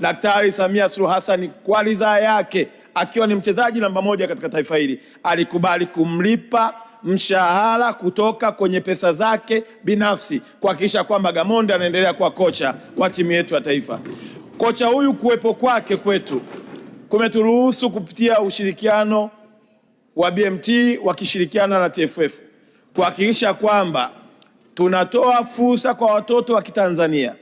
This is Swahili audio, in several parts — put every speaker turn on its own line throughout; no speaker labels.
Daktari Samia Suluhu Hassan kwa ridhaa yake, akiwa ni mchezaji namba moja katika taifa hili, alikubali kumlipa mshahara kutoka kwenye pesa zake binafsi kuhakikisha kwamba Gamondi anaendelea kuwa kocha wa timu yetu ya taifa. Kocha huyu kuwepo kwake kwetu kumeturuhusu kupitia ushirikiano wa BMT wakishirikiana na TFF kuhakikisha kwamba tunatoa fursa kwa watoto wa Kitanzania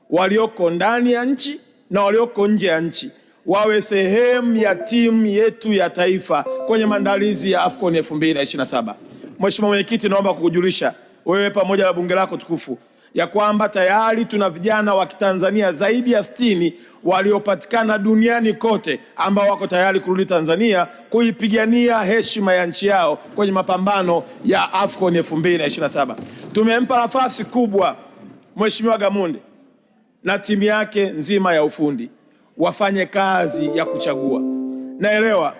walioko ndani ya nchi na walioko nje ya nchi wawe sehemu ya timu yetu ya taifa kwenye maandalizi ya AFCON 2027. Mheshimiwa Mwenyekiti, naomba kukujulisha wewe pamoja na bunge lako tukufu ya kwamba tayari tuna vijana wa Kitanzania zaidi ya 60 waliopatikana duniani kote ambao wako tayari kurudi Tanzania kuipigania heshima ya nchi yao kwenye mapambano ya AFCON 2027. Tumempa nafasi kubwa Mheshimiwa Gamondi na timu yake nzima ya ufundi wafanye kazi ya kuchagua. Naelewa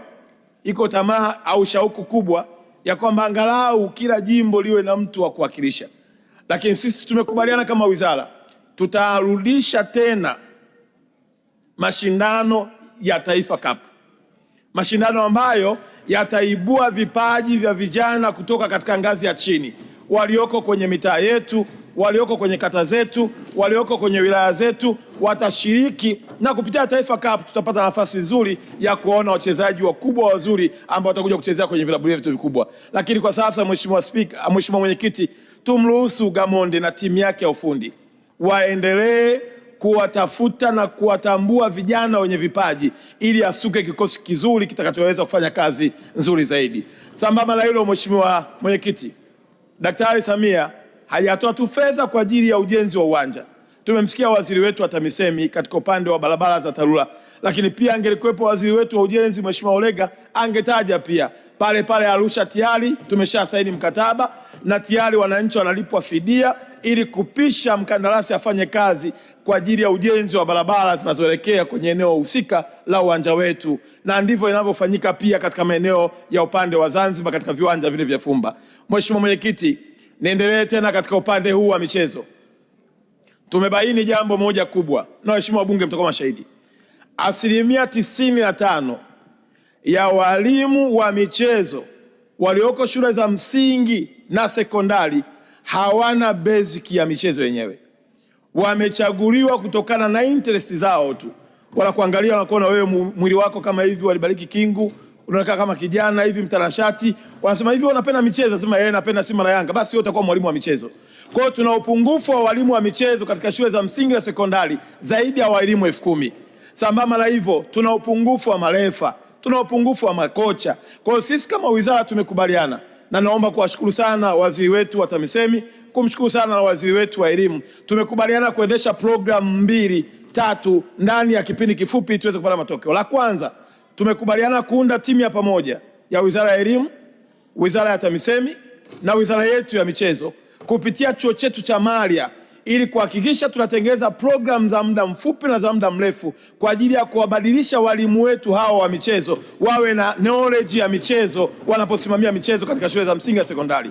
iko tamaa au shauku kubwa ya kwamba angalau kila jimbo liwe na mtu wa kuwakilisha, lakini sisi tumekubaliana kama wizara tutarudisha tena mashindano ya Taifa Cup, mashindano ambayo yataibua vipaji vya vijana kutoka katika ngazi ya chini walioko kwenye mitaa yetu, walioko kwenye kata zetu, walioko kwenye wilaya zetu watashiriki, na kupitia Taifa Cup tutapata nafasi nzuri ya kuona wachezaji wakubwa wazuri ambao watakuja kuchezea kwenye vilabu vyetu vikubwa. Lakini kwa sasa, Mheshimiwa Spika, Mheshimiwa Mwenyekiti, tumruhusu Gamondi na timu yake ya ufundi waendelee kuwatafuta na kuwatambua vijana wenye vipaji ili asuke kikosi kizuri kitakachoweza kufanya kazi nzuri zaidi. Sambamba na hilo, Mheshimiwa Mwenyekiti, Daktari Samia hajatoa tu fedha kwa ajili ya ujenzi wa uwanja. Tumemsikia waziri wetu wa TAMISEMI katika upande wa barabara za TARURA, lakini pia angelikuwepo waziri wetu wa ujenzi Mheshimiwa Ulega angetaja pia pale pale Arusha tayari tumesha saini mkataba na tayari wananchi wanalipwa fidia ili kupisha mkandarasi afanye kazi kwa ajili ya ujenzi wa barabara zinazoelekea kwenye eneo husika la uwanja wetu, na ndivyo inavyofanyika pia katika maeneo ya upande wa Zanzibar katika viwanja vile vya Fumba. Mheshimiwa Mwenyekiti, niendelee tena katika upande huu wa michezo. Tumebaini jambo moja kubwa, na waheshimiwa wabunge mtakuwa mashahidi, 95% ya walimu wa michezo walioko shule za msingi na sekondari hawana basic ya michezo yenyewe. Wamechaguliwa kutokana na interest zao tu, wala kuangalia wanakuona wewe mwili wako kama hivi, walibariki kingu, unaonekana kama kijana hivi mtanashati, wanasema hivi unapenda michezo, sema yeye napenda Simba na Yanga, basi wewe utakuwa mwalimu wa michezo. Kwa hiyo tuna upungufu wa walimu wa michezo katika shule za msingi na sekondari zaidi ya walimu 10,000. Sambamba na hivyo, tuna upungufu wa marefa, tuna upungufu wa makocha. Kwa hiyo sisi kama wizara tumekubaliana, na naomba kuwashukuru sana waziri wetu wa TAMISEMI, kumshukuru sana na waziri wetu wa elimu. Tumekubaliana kuendesha programu 2 3 ndani ya kipindi kifupi tuweze kupata matokeo. La kwanza, tumekubaliana kuunda timu ya pamoja ya Wizara ya Elimu, Wizara ya TAMISEMI na wizara yetu ya michezo kupitia chuo chetu cha Maria ili kuhakikisha tunatengeneza programu za muda mfupi na za muda mrefu kwa ajili ya kuwabadilisha walimu wetu hawa wa michezo wawe na knowledge ya michezo wanaposimamia michezo katika shule za msingi na sekondari.